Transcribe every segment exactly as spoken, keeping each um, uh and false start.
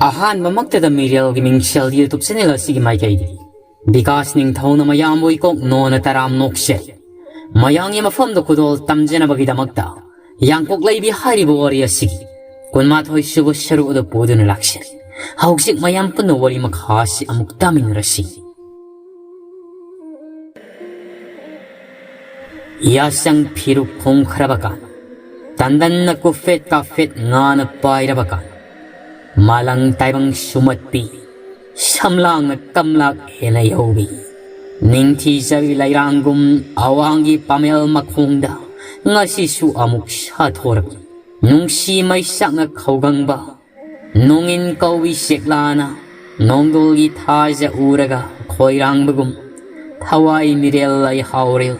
ꯑꯍꯥꯟꯕꯃꯛꯇꯗ ꯃꯤꯔꯦꯜꯒꯤ ꯃꯤꯡꯁꯦꯜ YouTube channel ꯑꯁꯤꯒꯤ ꯃꯥꯏꯀꯩꯗꯒꯤ ꯕꯤꯀꯥꯁ ꯅꯤꯡꯊꯧꯅ ꯃꯌꯥꯝꯕꯨ ꯏꯀꯣꯛ ꯅꯣꯟꯅ ꯇꯔꯥꯝ ꯅꯣꯛꯆꯔꯤ꯫ ꯃꯌꯥꯝꯒꯤ ꯃꯐꯝꯗ ꯈꯨꯗꯣꯜ ꯇꯝꯖꯅꯕꯒꯤꯗꯃꯛꯇ ꯌꯥꯡꯀꯣꯛ ꯂꯩꯕꯤ ꯍꯥꯏꯔꯤꯕ ꯋꯥꯔꯤ ꯑꯁꯤꯒꯤ ꯀꯨꯟꯃꯥꯊꯣꯏ ꯁꯨꯕ ꯁꯔꯨꯛ ꯑꯗꯨ ꯄꯨꯗꯨꯅ ꯂꯥꯛꯆꯔꯤ꯫ ꯍꯧꯖꯤꯛ ꯃꯌꯥꯝ ꯄꯨꯟꯅ ꯋꯥꯔꯤ ꯃꯈꯥ ꯑꯁꯤ ꯑꯃꯨꯛ ꯇꯥꯃꯤꯟꯅꯔꯁꯤ꯫ ꯌꯥꯁꯪ ꯐꯤꯔꯨꯛ ꯈꯣꯡꯈ꯭ꯔꯕ ꯀꯥꯟ, ꯇꯟꯗꯟꯅ ꯀꯨꯐꯦꯠ ꯀꯥꯐꯦꯠ ꯉꯥꯅ ꯄꯥꯏꯔꯕ ꯀꯥꯟ, ꯃꯥꯂꯪ ꯇꯥꯏꯕꯪ ꯁꯨꯃꯠꯄꯤ, ꯁꯝꯂꯥꯡꯅ ꯀꯝꯂꯥꯛ ꯍꯦꯟꯅ ꯌꯧꯕꯤ, ꯅꯤꯡꯊꯤꯖꯕꯤ ꯂꯩꯔꯥꯡꯒꯨꯝ ꯑꯋꯥꯡꯒꯤ ꯄꯥꯃꯦꯜ ꯃꯈꯣꯡꯗ ꯉꯁꯤꯁꯨ ꯑꯃꯨꯛ ꯁꯥꯊꯣꯔꯛꯏ꯫ ꯅꯨꯡꯁꯤ ꯃꯩꯁꯥꯛꯅ ꯈꯧꯒꯪꯕ, ꯅꯣꯡꯏꯟ ꯀꯧꯏ ꯁꯦꯛꯂꯥꯅ ꯅꯣꯡꯗꯣꯜꯒꯤ ꯊꯥꯖ ꯎꯔꯒ ꯈꯣꯏꯔꯥꯡꯕꯒꯨꯝ, ꯊꯋꯥꯏ ꯃꯤꯔꯦꯜ ꯂꯩꯍꯥꯎꯔꯦꯜ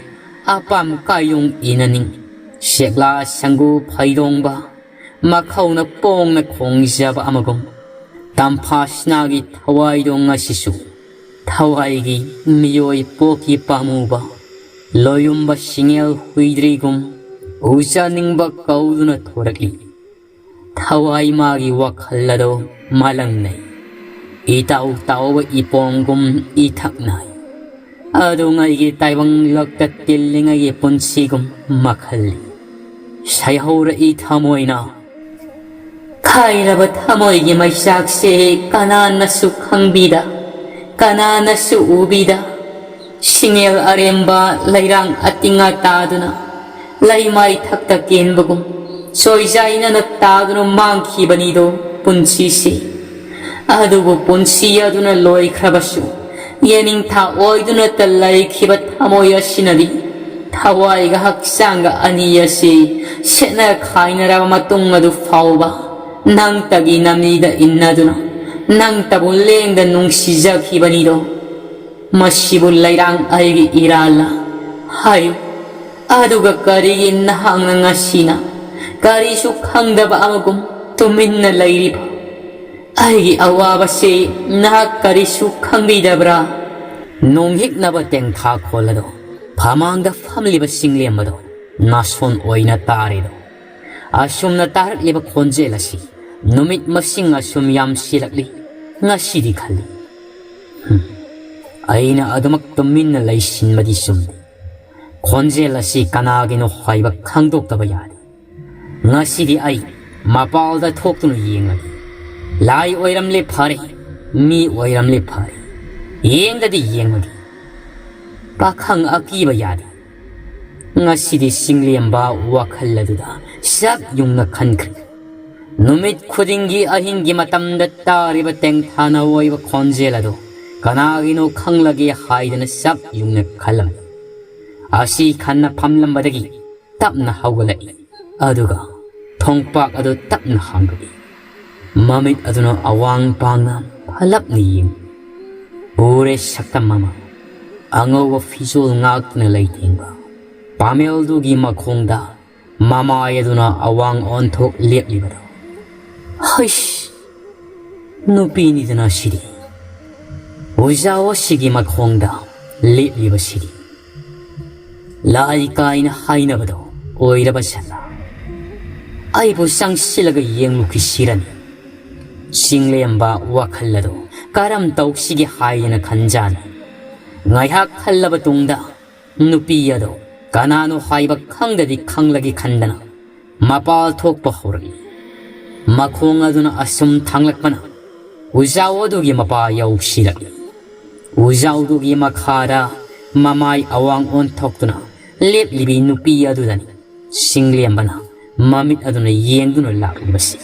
ꯑꯄꯥꯝ ꯀꯥꯏꯌꯨꯡ ꯏꯅꯅꯤꯡ꯫ ꯁꯦꯛꯂꯥ ꯁꯪꯒꯨ ꯐꯩꯗꯣꯡꯕ ꯃꯈꯧꯅ ꯄꯣꯡꯅ ꯈꯣꯡꯖꯕ ꯑꯃꯒꯨꯝ, ꯇꯝꯐꯥꯁꯅꯥꯒꯤ ꯊꯋꯥꯏꯗꯣ ꯉꯁꯤꯁꯨ ꯊꯋꯥꯏꯒꯤ ꯃꯤꯑꯣꯏ ꯄꯣꯛꯀꯤ ꯄꯥꯝꯃꯨꯕ ꯂꯣꯌꯨꯝꯕ ꯁꯤꯡꯉꯦꯜ ꯍꯨꯏꯗ꯭ꯔꯤꯒꯨꯝ ꯎꯖꯅꯤꯡꯕ ꯀꯧꯗꯨꯅ ꯊꯣꯔꯛꯏ꯫ ꯊꯋꯥꯏ ꯃꯥꯒꯤ ꯋꯥꯈꯜ ꯑꯗꯣ ꯃꯥꯂꯪꯅꯩ꯫ ꯏꯇꯥꯎ ꯇꯥꯎꯕ ꯏꯄꯣꯝꯒꯨꯝ ꯏꯊꯛꯅꯩ꯫ ꯑꯗꯨ ꯑꯩꯒꯤ ꯇꯥꯏꯕꯪ ꯂꯛꯇ ꯇꯤꯜꯂꯤꯉꯩꯒꯤ ꯄꯨꯟꯁꯤꯒꯨꯝ ꯃꯈꯜꯂꯤ꯫ ꯁꯩꯍꯧꯔꯛꯏ ꯊꯃꯣꯏꯅ꯫ ꯈꯥꯏꯔꯕ ꯊꯃꯣꯏꯒꯤ ꯃꯩꯆꯥꯛꯁꯦ ꯀꯅꯥꯅꯁꯨ ꯈꯪꯕꯤꯗ, ꯀꯅꯥꯅꯁꯨ ꯎꯕꯤꯗ, ꯁꯤꯡꯉꯦꯜ ꯑꯔꯦꯝꯕ ꯂꯩꯔꯥꯡ ꯑꯇꯤꯡ ꯑꯇꯥꯗꯨꯅ ꯂꯩꯃꯥꯏ ꯊꯛꯇ ꯀꯦꯟꯕꯒꯨꯝ ꯆꯣꯏꯖꯥꯏꯅꯅ ꯇꯥꯗꯨꯅ ꯃꯥꯡꯈꯤꯕꯅꯤꯗꯣ ꯄꯨꯟꯁꯤꯁꯤ꯫ ꯑꯗꯨꯕꯨ ꯄꯨꯟꯁꯤ ꯑꯗꯨꯅ ꯂꯣꯏꯈ꯭ꯔꯕꯁꯨ ꯌꯦꯅꯤꯡꯊꯥ ꯑꯣꯏꯗꯨꯅꯇ ꯂꯩꯈꯤꯕ ꯊꯃꯣꯏ ꯑꯁꯤꯅꯗꯤ ꯊꯋꯥꯏꯒ ꯍꯛꯆꯥꯡꯒ ꯑꯅꯤ ꯑꯁꯤ ꯁꯦꯠꯅ ꯈꯥꯏꯅꯔꯕ ꯃꯇꯨꯡ ꯑꯗꯨ ꯐꯥꯎꯕ ꯅꯪꯇꯒꯤ ꯅꯃꯤꯗ ꯏꯟꯅꯗꯨꯅ ꯅꯪꯇꯕꯨ ꯂꯦꯡꯗ ꯅꯨꯡꯁꯤꯖꯈꯤꯕꯅꯤꯗꯣ꯫ ꯃꯁꯤꯕꯨ ꯂꯩꯔꯥꯡ ꯑꯩꯒꯤ ꯏꯔꯥꯜꯂ? ꯍꯥꯏꯌꯨ꯫ ꯑꯗꯨꯒ ꯀꯔꯤꯒꯤ ꯅꯍꯥꯛꯅ ꯉꯁꯤꯅ ꯀꯔꯤꯁꯨ ꯈꯪꯗꯕ ꯑꯃꯒꯨꯝ ꯇꯨꯃꯤꯟꯅ ꯂꯩꯔꯤꯕ? ꯑꯩꯒꯤ ꯑꯋꯥꯕꯁꯤ ꯅꯍꯥꯛ ꯀꯔꯤꯁꯨ ꯈꯪꯕꯤꯗꯕ꯭ꯔꯥ? ꯅꯣꯡꯍꯤꯛꯅꯕ ꯇꯦꯡꯊꯥ ꯈꯣꯜꯂꯗꯣ ꯐꯃꯥꯡꯗ ꯐꯝꯂꯤꯕ ꯆꯤꯡꯂꯦꯝ ꯑꯗꯣ ꯅꯥꯁꯣꯟ ꯑꯣꯏꯅ ꯇꯥꯔꯤꯗꯣ꯫ ꯑꯁꯨꯝꯅ ꯇꯥꯔꯛꯂꯤꯕ ꯈꯣꯟꯖꯦꯜ ꯑꯁꯤ ꯅꯨꯃꯤꯠ ꯃꯁꯤꯡ ꯑꯁꯨꯝ ꯌꯥꯝꯁꯤꯜꯂꯛꯂꯤ꯫ ꯉꯁꯤꯗꯤ ꯈꯜꯂꯤ, "ꯍꯨꯝ, ꯑꯩꯅ ꯑꯗꯨꯃꯛ ꯇꯨꯃꯤꯟꯅ ꯂꯩꯁꯤꯟꯕꯗꯤ ꯆꯨꯝꯗꯦ꯫ ꯈꯣꯟꯖꯦꯜ ꯑꯁꯤ ꯀꯅꯥꯒꯤꯅꯣ ꯍꯥꯏꯕ ꯈꯪꯗꯣꯛꯇꯕ ꯌꯥꯗꯦ꯫ ꯉꯁꯤꯗꯤ ꯑꯩ ꯃꯄꯥꯜꯗ ꯊꯣꯛꯇꯨꯅ ꯌꯦꯡꯂꯒꯦ꯫ ꯂꯥꯏ ꯑꯣꯏꯔꯝꯂꯦ ꯐꯔꯦ, ꯃꯤ ꯑꯣꯏꯔꯝꯂꯦ ꯐꯔꯦ, ꯌꯦꯡꯗꯗꯤ ꯌꯦꯡꯂꯒꯦ꯫ ꯄꯥꯈꯪ ꯑꯀꯤꯕ ꯌꯥꯗꯦ"꯫ ꯉꯁꯤꯗꯤ ꯆꯤꯡꯂꯦꯝꯕ ꯋꯥꯈꯜ ꯑꯗꯨꯗ ꯆꯞ ꯌꯨꯡꯅ ꯈꯟꯈ꯭ꯔꯦ꯫ ꯅꯨꯃꯤꯠ ꯈꯨꯗꯤꯡꯒꯤ ꯑꯍꯤꯡꯒꯤ ꯃꯇꯝꯗ ꯇꯥꯔꯤꯕ ꯇꯦꯡꯊꯥꯅ ꯑꯣꯏꯕ ꯈꯣꯟꯖꯦꯜ ꯑꯗꯨ ꯀꯅꯥꯒꯤꯅꯣ ꯈꯪꯂꯒꯦ ꯍꯥꯏꯗꯅ ꯆꯞ ꯌꯨꯡꯅ ꯈꯜꯂꯝꯃꯤ꯫ ꯑꯁꯤ ꯈꯟꯅ ꯐꯝꯂꯝꯕꯗꯒꯤ ꯇꯞꯅ ꯍꯧꯒꯠꯂꯛꯏ꯫ ꯑꯗꯨꯒ ꯊꯣꯡꯄꯥꯛ ꯑꯗꯨ ꯇꯞꯅ ꯍꯥꯡꯗꯣꯛꯏ꯫ ꯃꯃꯤꯠ ꯑꯗꯨꯅ ꯑꯋꯥꯡ ꯄꯥꯡꯅ ꯐꯂꯞꯅ ꯌꯦꯡꯏ꯫ ꯎꯔꯦ ꯁꯛꯇꯝ ꯑꯃ, ꯑꯉꯧꯕ ꯐꯤꯖꯣꯜ ꯉꯥꯛꯇꯨꯅ ꯂꯩꯇꯦꯡꯕ꯫ ꯄꯥꯃꯦꯜꯗꯨꯒꯤ ꯃꯈꯣꯡꯗ ꯃꯃꯥꯏ ꯑꯗꯨꯅ ꯑꯋꯥꯡ ꯑꯣꯟꯊꯣꯛ ꯂꯦꯞꯂꯤꯕꯗꯣ꯫ ꯍꯩꯁ! ꯅꯨꯄꯤꯅꯤꯗꯅ ꯁꯤꯗꯤ꯫ ꯑꯣꯖꯥ ꯑꯁꯤꯒꯤ ꯃꯈꯣꯡꯗ ꯂꯦꯞꯂꯤꯕꯁꯤꯗꯤ꯫ ꯂꯥꯏ ꯀꯥꯏꯅ ꯍꯥꯏꯅꯕꯗꯣ ꯑꯣꯏꯔꯕ ꯁꯥꯂꯥ꯫ ꯑꯩꯕꯨ ꯆꯪꯁꯤꯜꯂꯒ ꯌꯦꯡꯂꯨꯈꯤꯁꯤꯔꯅꯤ꯫ ꯆꯤꯡꯂꯦꯝꯕ ꯋꯥꯈꯜ ꯑꯗꯨ ꯀꯔꯝ ꯇꯧꯁꯤꯒꯦ ꯍꯥꯏꯗꯅ ꯈꯟꯖꯥꯅꯤ꯫ ꯉꯥꯏꯍꯥꯛ ꯈꯜꯂꯕ ꯇꯨꯡꯗ ꯅꯨꯄꯤ ꯑꯗꯨ ꯀꯅꯥꯅꯣ ꯍꯥꯏꯕ ꯈꯪꯗꯗꯤ ꯈꯪꯂꯒꯦ ꯈꯟꯗꯅ ꯃꯄꯥꯜ ꯊꯣꯛꯄ ꯍꯧꯔꯛꯏ꯫ ꯃꯈꯣꯡ ꯑꯗꯨꯅ ꯑꯁꯨꯝ ꯊꯥꯡꯂꯛꯄꯅ ꯎꯖꯥꯎ ꯑꯗꯨꯒꯤ ꯃꯄꯥ ꯌꯧꯁꯤꯜꯂꯛꯏ꯫ ꯎꯖꯥꯎꯗꯨꯒꯤ ꯃꯈꯥꯗ ꯃꯃꯥꯏ ꯑꯋꯥꯡ ꯑꯣꯟꯊꯣꯛꯇꯨꯅ ꯂꯦꯞꯂꯤꯕꯤ ꯅꯨꯄꯤ ꯑꯗꯨꯗꯅꯤ ꯆꯤꯡꯂꯦꯝꯕꯅ ꯃꯃꯤꯠ ꯑꯗꯨꯅ ꯌꯦꯡꯗꯨꯅ ꯂꯥꯛꯂꯤꯕꯁꯤ꯫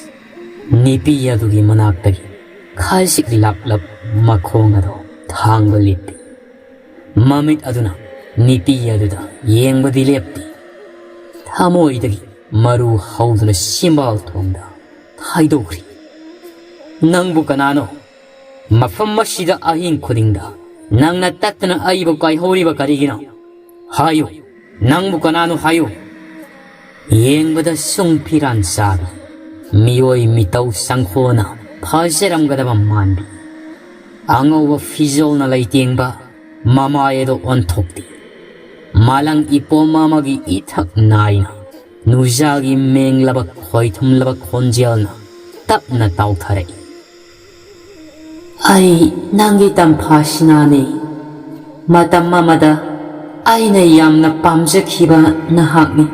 ꯅꯨꯄꯤ ꯑꯗꯨꯒꯤ ꯃꯅꯥꯛꯇꯒꯤ ꯈꯖꯤꯛ ꯂꯥꯞꯂꯞ ꯃꯈꯣꯡ ꯑꯗꯨ ꯊꯥꯡꯕ ꯂꯦꯞꯄꯤ꯫ ꯃꯃꯤꯠ ꯑꯗꯨꯅ ꯅꯨꯄꯤ ꯑꯗꯨꯗ ꯌꯦꯡꯕꯗꯤ ꯂꯦꯞꯇꯦ꯫ ꯊꯃꯣꯏꯗꯒꯤ ꯃꯔꯨ ꯍꯧꯗꯨꯅ ꯁꯤꯝꯕꯥꯜ ꯊꯣꯡꯗ ꯍꯥꯏꯗꯣꯛꯈ꯭ꯔꯤ꯫ "ꯅꯪꯕꯨ ꯀꯅꯥꯅꯣ? ꯃꯐꯝ ꯑꯁꯤꯗ ꯑꯍꯤꯡ ꯈꯨꯗꯤꯡꯗ ꯅꯪꯅ ꯇꯠꯇꯅ ꯑꯩꯕꯨ ꯀꯥꯏꯍꯧꯔꯤꯕ ꯀꯔꯤꯒꯤꯅꯣ? ꯍꯥꯏꯌꯨ, ꯅꯪꯕꯨ ꯀꯅꯥꯅꯣ ꯍꯥꯏꯌꯨ"꯫ ꯌꯦꯡꯕꯗ ꯁꯨꯡ ꯐꯤꯔꯥꯟ ꯆꯥꯕꯤ, ꯃꯤꯑꯣꯏ ꯃꯤꯇꯧ ꯆꯪꯈꯣꯅ ꯐꯖꯔꯝꯒꯗꯕ ꯃꯥꯟꯕꯤ, ꯑꯉꯧꯕ ꯐꯤꯖꯣꯜꯅ ꯂꯩꯇꯦꯡꯕ ꯃꯃꯥꯏ ꯑꯗꯨ ꯑꯣꯟꯊꯣꯛꯇꯦ꯫ ꯃꯥꯂꯪ ꯏꯄꯣꯝ ꯑꯃꯒꯤ ꯏꯊꯛ ꯅꯥꯏꯅ ꯅꯨꯖꯥꯒꯤ ꯃꯦꯡꯂꯕ ꯈꯣꯏꯊꯨꯝꯂꯕ ꯈꯣꯟꯖꯦꯜꯅ ꯇꯞꯅ ꯇꯥꯎꯊꯔꯛꯏ꯫ "ꯑꯩ ꯅꯪꯒꯤ ꯇꯝꯐꯥꯁꯤꯅꯥꯅꯤ꯫ ꯃꯇꯝ ꯑꯃꯗ ꯑꯩꯅ ꯌꯥꯝꯅ ꯄꯥꯝꯖꯈꯤꯕ ꯅꯍꯥꯛꯅꯤ꯫"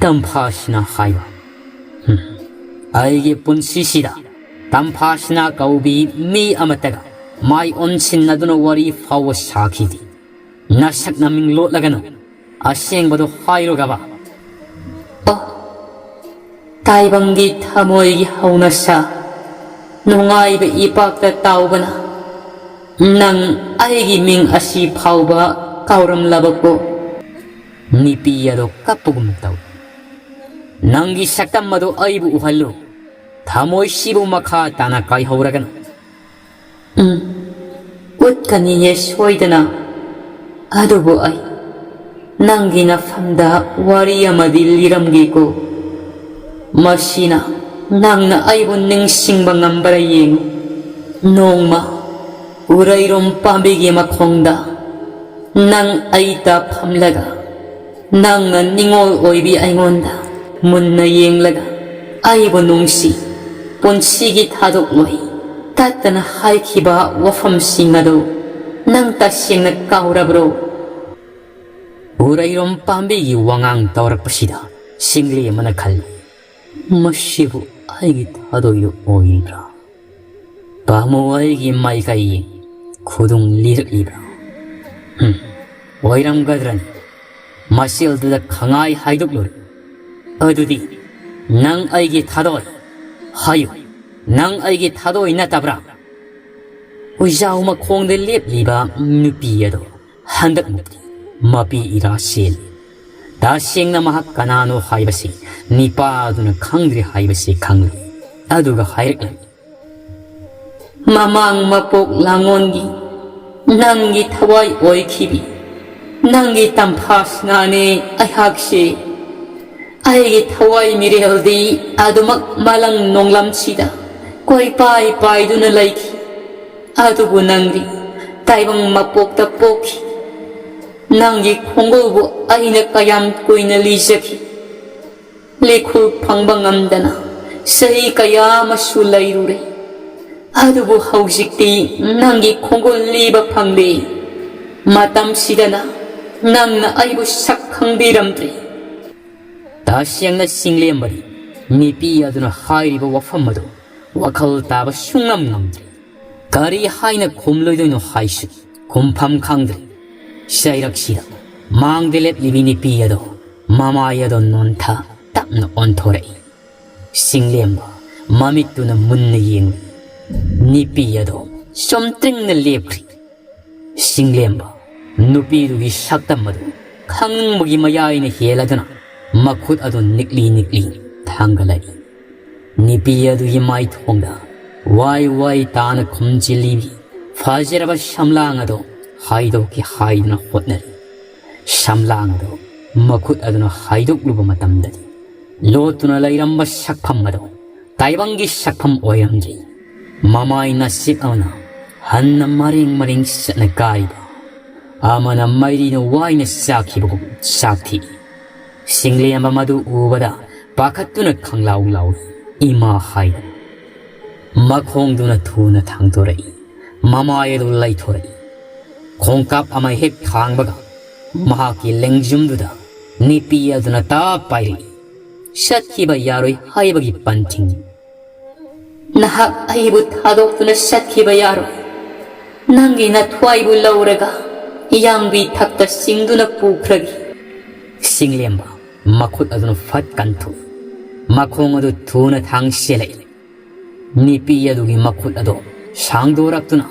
"ꯇꯝꯐꯥꯁꯤꯅꯥ ꯍꯥꯏꯕ? ꯍꯨꯝ, ꯑꯩꯒꯤ ꯄꯨꯟꯁꯤꯁꯤꯗ ꯇꯝꯐꯥꯁꯤꯅꯥ ꯀꯧꯕꯤ ꯃꯤ ꯑꯃꯠꯇꯒ ꯃꯥꯏ ꯑꯣꯟꯁꯤꯟꯅꯗꯨꯅ ꯋꯥꯔꯤ ꯐꯥꯎꯕ ꯁꯥꯈꯤꯗꯦ꯫ ꯅꯁꯛ ꯅꯃꯤꯡ ꯂꯣꯠꯂꯒꯅꯨ꯫ ꯑꯁꯦꯡꯕꯗꯨ ꯍꯥꯏꯔꯨꯒꯕ?" "ꯑꯣ, ꯇꯥꯏꯕꯪꯒꯤ ꯊꯃꯣꯏꯒꯤ ꯍꯧꯅꯁꯥ, ꯅꯨꯡꯉꯥꯏꯕ ꯏꯄꯥꯛꯇ ꯇꯥꯎꯕꯅ ꯅꯪ ꯑꯩꯒꯤ ꯃꯤꯡ ꯑꯁꯤ ꯐꯥꯎꯕ ꯀꯥꯎꯔꯝꯂꯕꯀꯣ?" ꯅꯨꯄꯤ ꯑꯗꯣ ꯀꯞꯄꯒꯨꯝ ꯇꯧꯏ꯫ "ꯅꯪꯒꯤ ꯁꯛꯇꯝ ꯑꯗꯣ ꯑꯩꯕꯨ ꯎꯍꯜꯂꯨ꯫ ꯊꯃꯣꯏꯁꯤꯕꯨ ꯃꯈꯥ ꯇꯥꯅ ꯀꯥꯏꯍꯧꯔꯒꯅꯨ꯫" "ꯎꯝ, ꯎꯠꯀꯅꯤꯌꯦ ꯁꯣꯏꯗꯅ꯫ ꯑꯗꯨꯕꯨ ꯑꯩ ꯅꯪꯒꯤ ꯅꯐꯝꯗ ꯋꯥꯔꯤ ꯑꯃꯗꯤ ꯂꯤꯔꯝꯒꯦꯀꯣ꯫ ꯃꯁꯤꯅ ꯅꯪꯅ ꯑꯩꯕꯨ ꯅꯤꯡꯁꯤꯡꯕ ꯉꯝꯕꯔꯥ ꯌꯦꯡꯉꯨ꯫" ꯅꯣꯡꯃ ꯎꯔꯩꯔꯣꯝ ꯄꯥꯝꯕꯤꯒꯤ ꯃꯈꯣꯡꯗ ꯅꯪ ꯑꯩꯇ ꯐꯝꯂꯒ, ꯅꯪꯅ ꯅꯤꯡꯉꯣꯜ ꯑꯣꯏꯕꯤ ꯑꯩꯉꯣꯟꯗ ꯃꯨꯟꯅ ꯌꯦꯡꯂꯒ, "ꯑꯩꯕꯨ ꯅꯨꯡꯁꯤ, ꯄꯨꯟꯁꯤꯒꯤ ꯊꯥꯗꯣꯛꯂꯣꯏ" ꯇꯠꯇꯅ ꯍꯥꯏꯈꯤꯕ ꯋꯥꯐꯝꯁꯤꯡ ꯑꯗꯨ ꯅꯪ ꯇꯁꯦꯡꯅ ꯀꯥꯎꯔꯕ꯭ꯔꯣ? ꯎꯔꯩꯔꯣꯝ ꯄꯥꯝꯕꯤꯒꯤ ꯋꯥꯉꯥꯡ ꯇꯧꯔꯛꯄꯁꯤꯗ ꯁꯤꯡꯂꯤ ꯑꯃꯅ ꯈꯜꯂꯤ, "ꯃꯁꯤꯕꯨ ꯑꯩꯒꯤ ꯊꯥꯗꯣꯏꯗꯨ ꯑꯣꯏꯔꯤꯕ꯭ꯔꯥ? ꯄꯥꯃꯨ ꯑꯩꯒꯤ ꯃꯥꯏꯀꯩ ꯈꯨꯗꯨꯡ ꯂꯤꯔꯛꯂꯤꯕ꯭ꯔꯥ? ꯍꯨꯝ, ꯑꯣꯏꯔꯝꯒꯗ꯭ꯔꯅꯤ꯫ ꯃꯁꯦꯜꯗꯨꯗ ꯈꯉꯥꯏ ꯍꯥꯏꯗꯣꯛꯂꯨꯔꯦ꯫ ꯑꯗꯨꯗꯤ ꯅꯪ ꯑꯩꯒꯤ ꯊꯥꯗꯣꯏ? ꯍꯥꯏꯌꯨ, ꯅꯪ ꯑꯩꯒꯤ ꯊꯥꯗꯣꯏ ꯅꯠꯇꯕ꯭ꯔꯥ?" ꯎꯏꯖꯥꯎ ꯃꯈꯣꯡꯗ ꯂꯦꯞꯂꯤꯕ ꯅꯨꯄꯤ ꯑꯗꯣ ꯍꯟꯗꯛꯃꯨꯛꯇꯤ ꯃꯄꯤ ꯏꯔꯥ ꯆꯦꯜꯂꯤ꯫ ꯇꯁꯦꯡꯅ ꯃꯍꯥꯛ ꯀꯅꯥꯅꯣ ꯍꯥꯏꯕꯁꯤ ꯅꯤꯄꯥꯗꯨꯅ ꯈꯪꯗ꯭ꯔꯦ ꯍꯥꯏꯕꯁꯤ ꯈꯪꯂꯦ꯫ ꯑꯗꯨꯒ ꯍꯥꯏꯔꯛꯂꯝꯃꯤ, "ꯃꯃꯥꯡ ꯃꯄꯣꯛ ꯂꯥꯡꯉꯣꯟꯒꯤ ꯅꯪꯒꯤ ꯊꯋꯥꯏ ꯑꯣꯏꯈꯤꯕꯤ, ꯅꯪꯒꯤ ꯇꯝꯐꯥꯁꯤꯅꯥꯅꯦ ꯑꯩꯍꯥꯛꯁꯦ꯫ ꯑꯩꯒꯤ ꯊꯋꯥꯏ ꯃꯤꯔꯦꯜꯗꯤ ꯑꯗꯨꯃꯛ ꯃꯥꯂꯪ ꯅꯣꯡꯂꯝꯁꯤꯗ ꯀꯣꯏꯄꯥꯏ ꯄꯥꯏꯗꯨꯅ ꯂꯩꯈꯤ꯫ ꯑꯗꯨꯕꯨ ꯅꯪꯗꯤ ꯇꯥꯏꯕꯪ ꯃꯄꯣꯛꯇ ꯄꯣꯛꯈꯤ꯫ ꯅꯪꯒꯤ ꯈꯣꯡꯒꯨꯜꯕꯨ ꯑꯩꯅ ꯀꯌꯥꯝ ꯀꯨꯏꯅ ꯂꯤꯖꯈꯤ꯫ ꯂꯤꯈꯨꯜ ꯐꯪꯕ ꯉꯝꯗꯅ ꯆꯍꯤ ꯀꯌꯥ ꯑꯃꯁꯨ ꯂꯩꯔꯨꯔꯦ, ꯑꯗꯨꯕꯨ ꯍꯧꯖꯤꯛꯇꯤ ꯅꯪꯒꯤ ꯈꯣꯡꯒꯨꯜ ꯂꯤꯕ ꯐꯪꯂꯦ꯫ ꯃꯇꯝꯁꯤꯗꯅ ꯅꯪꯅ ꯑꯩꯕꯨ ꯁꯛ ꯈꯪꯕꯤꯔꯝꯗ꯭ꯔꯦ꯫ ꯇꯁꯦꯡꯅ ꯆꯤꯡꯂꯦꯝꯕꯗꯤ ꯅꯨꯄꯤ ꯑꯗꯨꯅ ꯍꯥꯏꯔꯤꯕ ꯋꯥꯐꯝ ꯑꯗꯨ ꯋꯥꯈꯜ ꯇꯥꯕ ꯁꯨꯡꯉꯝ ꯉꯝꯗ꯭ꯔꯦ꯫ ꯀꯔꯤ ꯍꯥꯏꯅ ꯈꯨꯝꯂꯣꯏꯗꯣꯏꯅꯣ ꯍꯥꯏꯁꯨ ꯈꯨꯝꯐꯝ ꯈꯪꯗ꯭ꯔꯦ꯫ ꯆꯩꯔꯛꯁꯤꯗ ꯃꯥꯡꯗ ꯂꯦꯞꯂꯤꯕꯤ ꯅꯨꯄꯤ ꯑꯗꯣ ꯃꯃꯥꯏ ꯑꯗꯣ ꯅꯣꯟꯊ ꯇꯞꯅ ꯑꯣꯟꯊꯣꯔꯛꯏ꯫ ꯆꯤꯡꯂꯦꯝꯕ ꯃꯃꯤꯠꯇꯨꯅ ꯃꯨꯟꯅ ꯌꯦꯡꯂꯤ꯫ ꯅꯨꯄꯤ ꯑꯗꯣ ꯆꯨꯝꯇ꯭ꯔꯤꯡꯅ ꯂꯦꯞꯈ꯭ꯔꯤ꯫ ꯆꯤꯡꯂꯦꯝꯕ ꯅꯨꯄꯤꯗꯨꯒꯤ ꯁꯛꯇꯝ ꯑꯗꯨ ꯈꯪꯅꯤꯡꯕꯒꯤ ꯃꯌꯥꯏꯅ ꯍꯦꯜꯂꯗꯨꯅ ꯃꯈꯨꯠ ꯑꯗꯨ ꯅꯤꯛꯂꯤ ꯅꯤꯛꯂꯤ ꯊꯥꯡꯒꯠꯂꯛꯏ꯫ ꯅꯨꯄꯤ ꯑꯗꯨꯒꯤ ꯃꯥꯏꯊꯣꯡꯗ ꯋꯥꯏ ꯋꯥꯏ ꯇꯥꯅ ꯈꯨꯝꯖꯤꯜꯂꯤꯕꯤ ꯐꯖꯔꯕ ꯁꯝꯂꯥꯡ ꯑꯗꯨ ꯍꯥꯏꯗꯣꯛꯀꯦ ꯍꯥꯏꯗꯨꯅ ꯍꯣꯠꯅꯔꯤ꯫ ꯁꯝꯂꯥꯡ ꯑꯗꯨ ꯃꯈꯨꯠ ꯑꯗꯨꯅ ꯍꯥꯏꯗꯣꯛꯂꯨꯕ ꯃꯇꯝꯗꯗꯤ ꯂꯣꯠꯇꯨꯅ ꯂꯩꯔꯝꯕ ꯁꯛꯐꯝ ꯑꯗꯨ ꯇꯥꯏꯕꯪꯒꯤ ꯁꯛꯐꯝ ꯑꯣꯏꯔꯝꯗ꯭ꯔꯤ꯫ ꯃꯃꯥꯏ ꯅꯥꯁꯤꯛ ꯑꯃꯅ ꯍꯟꯅ ꯃꯔꯦꯡ ꯃꯔꯦꯡ ꯆꯠꯅ ꯀꯥꯏꯕ, ꯑꯃꯅ ꯃꯩꯔꯤꯅ ꯋꯥꯏꯅ ꯆꯥꯛꯈꯤꯕꯒꯨꯝ ꯆꯥꯛꯊꯤ꯫ ꯆꯤꯡꯂꯦꯝꯕ ꯃꯗꯨ ꯎꯕꯗ ꯄꯥꯈꯠꯇꯨꯅ ꯈꯪꯂꯥꯎ ꯂꯥꯎꯏ, "ꯏꯃꯥ!" ꯍꯥꯏꯗꯨꯅ꯫ ꯃꯈꯣꯡꯗꯨꯅ ꯊꯨꯅ ꯊꯥꯡꯗꯣꯔꯛꯏ꯫ ꯃꯃꯥꯏ ꯑꯗꯨ ꯂꯩꯊꯣꯔꯛꯏ꯫ ꯈꯣꯡꯀꯥꯞ ꯑꯃ ꯍꯦꯛ ꯊꯥꯡꯕꯒ ꯃꯍꯥꯛꯀꯤ ꯂꯦꯡꯖꯨꯝꯗꯨꯗ ꯅꯨꯄꯤ ꯑꯗꯨꯅ ꯇꯥꯞ ꯄꯥꯏꯔꯛꯏ꯫ ꯆꯠꯈꯤꯕ ꯌꯥꯔꯣꯏ ꯍꯥꯏꯕꯒꯤ ꯄꯟꯊꯤꯡ꯫ "ꯅꯍꯥꯛ ꯑꯩꯕꯨ ꯊꯥꯗꯣꯛꯇꯨꯅ ꯆꯠꯈꯤꯕ ꯌꯥꯔꯣꯏ꯫ ꯅꯪꯒꯤ ꯅꯊ꯭ꯋꯥꯏꯕꯨ ꯂꯧꯔꯒ ꯌꯥꯡꯕꯤ ꯊꯛꯇ ꯆꯤꯡꯗꯨꯅ ꯄꯨꯈ꯭ꯔꯒꯦ꯫" ꯆꯤꯡꯂꯦꯝꯕ ꯃꯈꯨꯠ ꯑꯗꯨꯅ ꯐꯠ ꯀꯟꯊꯣꯛꯏ꯫ ꯃꯈꯣꯡ ꯑꯗꯨ ꯊꯨꯅ ꯊꯥꯡ ꯆꯦꯜꯂꯛꯏ꯫ ꯅꯨꯄꯤ ꯑꯗꯨꯒꯤ ꯃꯈꯨꯠ ꯑꯗꯨ ꯁꯥꯡꯗꯣꯔꯛꯇꯨꯅ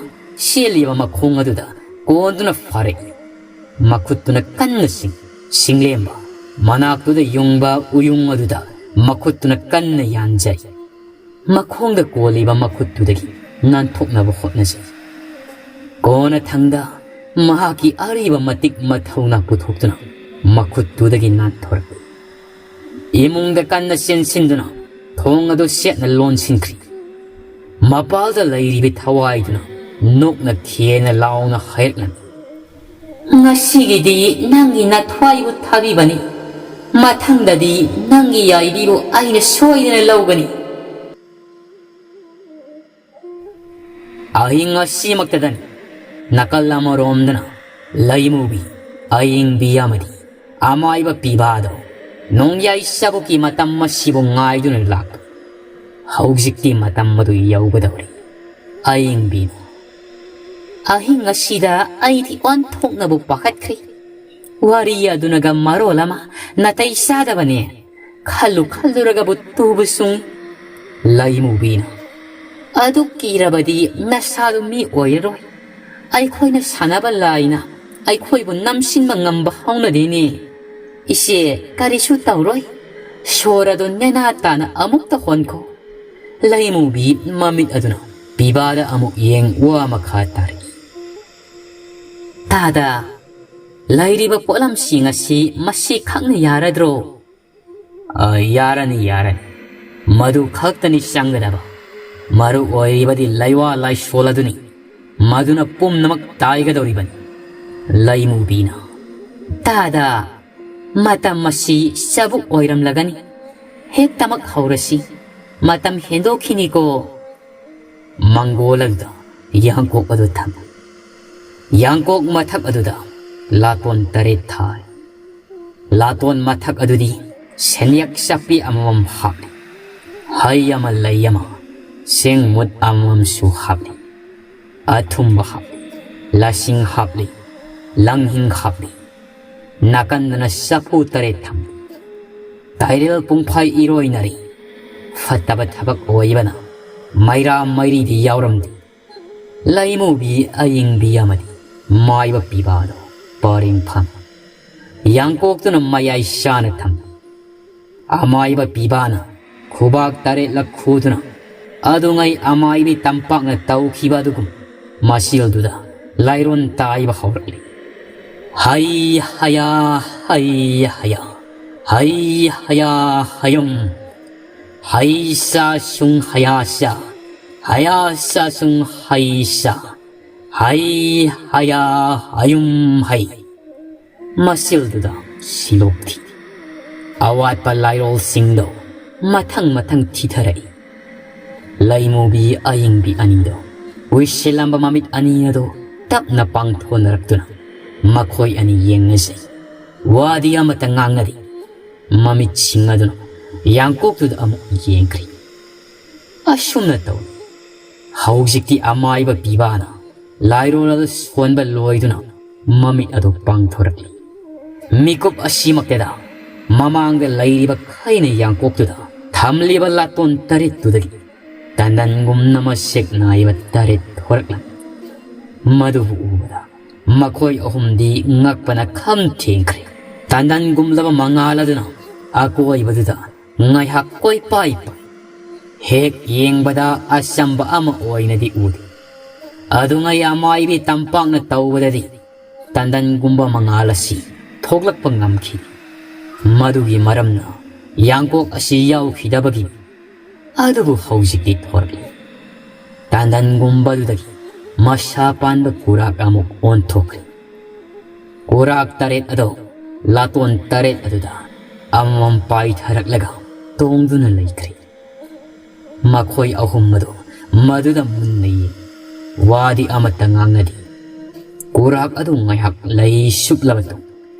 ꯆꯦꯜꯂꯤꯕ ꯃꯈꯣꯡ ꯑꯗꯨꯗ ꯀꯣꯟꯗꯨꯅ ꯐꯥꯔꯛꯏ꯫ ꯃꯈꯨꯠꯇꯨꯅ ꯀꯟꯅ ꯆꯤꯡ-, ꯆꯤꯡꯂꯦꯝꯕ ꯃꯅꯥꯛꯇꯨꯗ ꯌꯨꯡꯕ ꯎꯌꯨꯡ ꯑꯗꯨꯗ ꯃꯈꯨꯠꯇꯨꯅ ꯀꯟꯅ ꯌꯥꯟꯖꯩ꯫ ꯃꯈꯣꯡꯗ ꯀꯣꯜꯂꯤꯕ ꯃꯈꯨꯠꯇꯨꯗꯒꯤ ꯅꯥꯟꯊꯣꯛꯅꯕ ꯍꯣꯠꯅꯖꯩ꯫ ꯀꯣꯟꯅꯊꯪꯗ ꯃꯍꯥꯛꯀꯤ ꯑꯔꯤꯕ ꯃꯇꯤꯛ ꯃꯊꯧꯅꯥ ꯄꯨꯊꯣꯛꯇꯨꯅ ꯃꯈꯨꯠꯇꯨꯗꯒꯤ ꯅꯥꯟꯊꯣꯔꯛꯏ꯫ ꯏꯃꯨꯡꯗ ꯀꯟꯅ ꯆꯦꯟꯁꯤꯟꯗꯨꯅ ꯊꯣꯡ ꯑꯗꯨ ꯆꯦꯠꯅ ꯂꯣꯟꯁꯤꯟꯈ꯭ꯔꯤ꯫ ꯃꯄꯥꯜꯗ ꯂꯩꯔꯤꯕ ꯊꯋꯥꯏꯗꯨꯅ ꯅꯣꯛꯅ ꯈꯦꯅ ꯂꯥꯎꯅ ꯍꯥꯏꯔꯛꯂꯝꯃꯤ꯫ "ꯉꯁꯤꯒꯤꯗꯤ ꯅꯪꯒꯤ ꯅꯊ꯭ꯋꯥꯏꯕꯨ ꯊꯥꯕꯤꯕꯅꯤ꯫ ꯃꯊꯪꯗꯗꯤ ꯅꯪꯒꯤ ꯌꯥꯏꯕꯤꯕꯨ ꯑꯩꯅ ꯁꯣꯏꯗꯅ ꯂꯧꯒꯅꯤ꯫ ꯑꯍꯤꯡ ꯑꯁꯤꯃꯛꯇꯗꯅꯤ ꯅꯥꯀꯜ ꯑꯃꯔꯣꯝꯗꯅ ꯂꯩꯃꯨꯕꯤ, ꯑꯌꯤꯡꯕꯤ ꯑꯃꯗꯤ ꯑꯃꯥꯏꯕ ꯄꯤꯕꯥꯗꯣ ꯅꯣꯡꯌꯥꯏ ꯆꯕꯨꯛꯀꯤ ꯃꯇꯝ ꯑꯁꯤꯕꯨ ꯉꯥꯏꯗꯨꯅ ꯂꯥꯛꯄ꯫ ꯍꯧꯖꯤꯛꯇꯤ ꯃꯇꯝ ꯑꯗꯨ ꯌꯧꯒꯗꯧꯔꯦ꯫ ꯑꯌꯤꯡꯕꯤꯅ, "ꯑꯍꯤꯡ ꯑꯁꯤꯗ ꯑꯩꯗꯤ ꯑꯣꯟꯊꯣꯛꯅꯕꯨ ꯄꯥꯈꯠꯈ꯭ꯔꯦ꯫ ꯋꯥꯔꯤ ꯑꯗꯨꯅꯒ ꯃꯔꯣꯜ ꯑꯃ ꯅꯥꯇꯩ ꯆꯥꯗꯕꯅꯦ꯫ ꯈꯜꯂꯨ ꯈꯜꯂꯨꯔꯒꯕꯨ ꯇꯨꯕ ꯆꯨꯡꯏ꯫" ꯂꯩꯃꯨꯕꯤꯅ, "ꯑꯗꯨ ꯀꯤꯔꯕꯗꯤ ꯅꯁꯥꯗꯨ ꯃꯤ ꯑꯣꯏꯔꯔꯣꯏ꯫ ꯑꯩꯈꯣꯏꯅ ꯁꯥꯟꯅꯕ ꯂꯥꯏꯅ ꯑꯩꯈꯣꯏꯕꯨ ꯅꯝꯁꯤꯟꯕ ꯉꯝꯕ ꯍꯧꯅꯗꯦꯅꯦ꯫ ꯏꯆꯦ, ꯀꯔꯤꯁꯨ ꯇꯧꯔꯣꯏ꯫ ꯁꯣꯔ ꯑꯗꯨ ꯅꯦꯅꯥ ꯇꯥꯅ ꯑꯃꯨꯛꯇ ꯍꯣꯟꯈꯣ꯫" ꯂꯩꯃꯨꯕꯤ ꯃꯃꯤꯠ ꯑꯗꯨꯅ ꯄꯤꯕꯥꯗ ꯑꯃꯨꯛ ꯌꯦꯡ ꯋꯥ ꯃꯈꯥ ꯇꯥꯔꯛꯏ꯫ "ꯇꯥꯗ, ꯂꯩꯔꯤꯕ ꯄꯣꯠꯂꯝꯁꯤꯡ ꯑꯁꯤ ꯃꯁꯤ ꯈꯛꯅ ꯌꯥꯔꯗ꯭ꯔꯣ?" "ꯑ, ꯌꯥꯔꯅꯤ, ꯌꯥꯔꯅꯤ꯫ ꯃꯗꯨ ꯈꯛꯇꯅꯤ ꯆꯪꯒꯗꯕ꯫ ꯃꯔꯨ ꯑꯣꯏꯔꯤꯕꯗꯤ ꯂꯩꯋꯥ ꯂꯥꯏꯁꯣꯜ ꯑꯗꯨꯅꯤ꯫ ꯃꯗꯨꯅ ꯄꯨꯝꯅꯃꯛ ꯇꯥꯏꯒꯗꯧꯔꯤꯕꯅꯤ꯫" ꯂꯩꯃꯨꯕꯤꯅ, "ꯇꯥꯗ, ꯃꯇꯝ ꯑꯁꯤ ꯆꯕꯨꯛ ꯑꯣꯏꯔꯝꯂꯒꯅꯤ꯫ ꯍꯦꯛꯇꯃꯛ ꯍꯧꯔꯁꯤ꯫ ꯃꯇꯝ ꯍꯦꯟꯗꯣꯛꯈꯤꯅꯤꯀꯣ꯫" ꯃꯪꯒꯣꯜ ꯑꯗꯨꯗ ꯌꯥꯡꯀꯣꯛ ꯑꯗꯨ ꯊꯝꯃꯤ꯫ ꯌꯥꯡꯀꯣꯛ ꯃꯊꯛ ꯑꯗꯨꯗ ꯂꯥꯇꯣꯟ ꯇꯔꯦꯠ ꯊꯥꯏ꯫ ꯂꯥꯇꯣꯟ ꯃꯊꯛ ꯑꯗꯨꯗꯤ ꯁꯦꯟꯌꯦꯛ ꯆꯞꯄꯤ ꯑꯃꯃꯝ ꯍꯥꯞꯂꯤ꯫ ꯍꯩ ꯑꯃ, ꯂꯩ ꯑꯃ, ꯆꯦꯡ ꯃꯨꯠ ꯑꯃꯃꯝꯁꯨ ꯍꯥꯞꯂꯤ꯫ ꯑꯊꯨꯝꯕ ꯍꯥꯞꯂꯤ, ꯂꯁꯤꯡ ꯍꯥꯞꯂꯤ, ꯂꯪꯍꯤꯡ ꯍꯥꯞꯂꯤ꯫ ꯅꯥꯀꯟꯗꯅ ꯆꯐꯨ ꯇꯔꯦꯠ ꯊꯝꯂꯤ꯫ ꯇꯥꯏꯔꯦꯜ ꯄꯨꯡꯐꯥꯏ ꯏꯔꯣꯏꯅꯔꯤ꯫ ꯐꯠꯇꯕ ꯊꯕꯛ ꯑꯣꯏꯕꯅ ꯃꯩꯔꯥ ꯃꯩꯔꯤꯗꯤ ꯌꯥꯎꯔꯝꯗꯦ꯫ ꯂꯩꯃꯨꯕꯤ ꯑꯌꯤꯡꯕꯤ ꯑꯃꯗꯤ ꯃꯥꯏꯕ ꯄꯤꯕꯥꯗꯣ ꯄꯔꯦꯡ ꯐꯝꯃꯤ꯫ ꯌꯥꯡꯀꯣꯛꯇꯨꯅ ꯃꯌꯥꯏ ꯆꯥꯅ ꯊꯝꯃꯤ꯫ ꯑꯃꯥꯏꯕ ꯄꯤꯕꯥꯅ ꯈꯨꯕꯥꯛ ꯇꯔꯦꯠꯂꯛ ꯈꯨꯗꯨꯅ ꯑꯗꯨꯉꯩ ꯑꯃꯥꯏꯕꯤ ꯇꯝꯄꯥꯛꯅ ꯇꯧꯈꯤꯕ ꯑꯗꯨꯒꯨꯝ ꯃꯆꯤꯜꯗꯨꯗ ꯂꯥꯏꯔꯣꯟ ꯇꯥꯏꯕ ꯍꯧꯔꯛꯂꯤ꯫ ꯍꯩ ꯍꯌꯥ, ꯍꯩ ꯍꯌꯥ, ꯍꯩ ꯍꯌꯥ ꯍꯌꯨꯝ꯫ ꯍꯩ ꯁꯥ ꯁꯨꯡ ꯍꯌꯥ ꯁꯥ, ꯍꯌꯥ ꯁꯥ ꯁꯨꯡ ꯍꯩ ꯁꯥ, ꯍꯩ ꯍꯌꯥ ꯍꯌꯨꯝ ꯍꯩ꯫ ꯃꯆꯤꯜꯗꯨꯗ ꯁꯤꯂꯣꯛ ꯊꯤ꯫ ꯑꯋꯥꯠꯄ ꯂꯥꯏꯔꯣꯜꯁꯤꯡꯗꯣ ꯃꯊꯪ ꯃꯊꯪ ꯊꯤꯊꯔꯛꯏ꯫ ꯂꯩꯃꯨꯕꯤ ꯑꯌꯤꯡꯕꯤ ꯑꯅꯤꯗꯣ ꯎꯏꯁꯤꯜꯂꯝꯕ ꯃꯃꯤꯠ ꯑꯅꯤ ꯑꯗꯨ ꯇꯞꯅ ꯄꯥꯡꯊꯣꯛꯅꯔꯛꯇꯨꯅ ꯃꯈꯣꯏ ꯑꯅꯤ ꯌꯦꯡꯅꯖꯩ꯫ ꯋꯥꯗꯤ ꯑꯃꯠꯇ ꯉꯥꯡꯅꯗꯦ꯫ ꯃꯃꯤꯠꯁꯤꯡ ꯑꯗꯨꯅ ꯌꯥꯡꯀꯣꯛꯇꯨꯗ ꯑꯃꯨꯛ ꯌꯦꯡꯈ꯭ꯔꯦ꯫ ꯑꯁꯨꯝꯅ ꯇꯧꯏ꯫ ꯍꯧꯖꯤꯛꯇꯤ ꯑꯃꯥꯏꯕ ꯄꯤꯕꯥꯅ ꯂꯥꯏꯔꯣꯜ ꯑꯗꯨ ꯁꯣꯟꯕ ꯂꯣꯏꯗꯨꯅ ꯃꯃꯤꯠ ꯑꯗꯨ ꯄꯥꯡꯊꯣꯔꯛꯂꯤ꯫ ꯃꯤꯀꯨꯞ ꯑꯁꯤꯃꯛꯇꯗ ꯃꯃꯥꯡꯗ ꯂꯩꯔꯤꯕ ꯈꯩꯅ ꯌꯥꯡꯀꯣꯛꯇꯨꯗ ꯊꯝꯂꯤꯕ ꯂꯥꯇꯣꯟ ꯇꯔꯦꯠꯇꯨꯗꯒꯤ ꯇꯟꯗꯟꯒꯨꯝꯅ ꯃꯁꯦꯛ ꯅꯥꯏꯕ ꯇꯔꯦꯠ ꯊꯣꯔꯛꯂꯝꯃꯤ꯫ ꯃꯗꯨꯕꯨ ꯎꯕꯗ ꯃꯈꯣꯏ ꯑꯍꯨꯝꯗꯤ ꯉꯛꯄꯅ ꯈꯝ ꯊꯦꯡꯈ꯭ꯔꯦ꯫ ꯇꯟꯗꯟꯒꯨꯝꯂꯕ ꯃꯉꯥꯜ ꯑꯗꯨꯅ ꯑꯀꯣꯏꯕꯗꯨꯗ ꯉꯥꯏꯍꯥꯛ ꯀꯣꯏꯄꯥꯏ ꯄꯥꯏ꯫ ꯍꯦꯛ ꯌꯦꯡꯕꯗ ꯑꯆꯝꯕ ꯑꯃ ꯑꯣꯏꯅꯗꯤ ꯎꯗꯦ꯫ ꯑꯗꯨꯉꯩ ꯑꯃꯥꯏꯕꯤ ꯇꯝꯄꯥꯛꯅ ꯇꯧꯕꯗꯗꯤ ꯇꯟꯗꯟꯒꯨꯝꯕ ꯃꯉꯥꯜ ꯑꯁꯤ ꯊꯣꯛꯂꯛꯄ ꯉꯝꯈꯤꯗꯦ꯫ ꯃꯗꯨꯒꯤ ꯃꯔꯝꯅ ꯌꯥꯡꯀꯣꯛ ꯑꯁꯤ ꯌꯥꯎꯈꯤꯗꯕꯒꯤ꯫ ꯑꯗꯨꯕꯨ ꯍꯧꯖꯤꯛꯇꯤ ꯊꯣꯔꯛꯂꯤ꯫ ꯇꯟꯗꯟꯒꯨꯝꯕꯗꯨꯗꯒꯤ ꯃꯁꯥ ꯄꯥꯟꯕ ꯀꯨꯔꯥꯛ ꯑꯃꯨꯛ ꯑꯣꯟꯊꯣꯛꯈ꯭ꯔꯦ꯫ ꯀꯨꯔꯥꯛ ꯇꯔꯦꯠ ꯑꯗꯨ ꯂꯥꯇꯣꯟ ꯇꯔꯦꯠ ꯑꯗꯨꯗ ꯑꯃꯃꯝ ꯄꯥꯏꯊꯔꯛꯂꯒ ꯇꯣꯡꯗꯨꯅ ꯂꯩꯈ꯭ꯔꯦ꯫ ꯃꯈꯣꯏ ꯑꯍꯨꯝ ꯑꯗꯨ ꯃꯗꯨꯗ ꯃꯨꯟꯅ ꯌꯦꯡ꯫ ꯋꯥꯗꯤ ꯑꯃꯠꯇ ꯉꯥꯡꯅꯗꯦ꯫ ꯀꯨꯔꯥꯛ ꯑꯗꯨ ꯉꯥꯏꯍꯥꯛ ꯂꯩ ꯁꯨꯞꯂꯕ ꯇꯨꯡ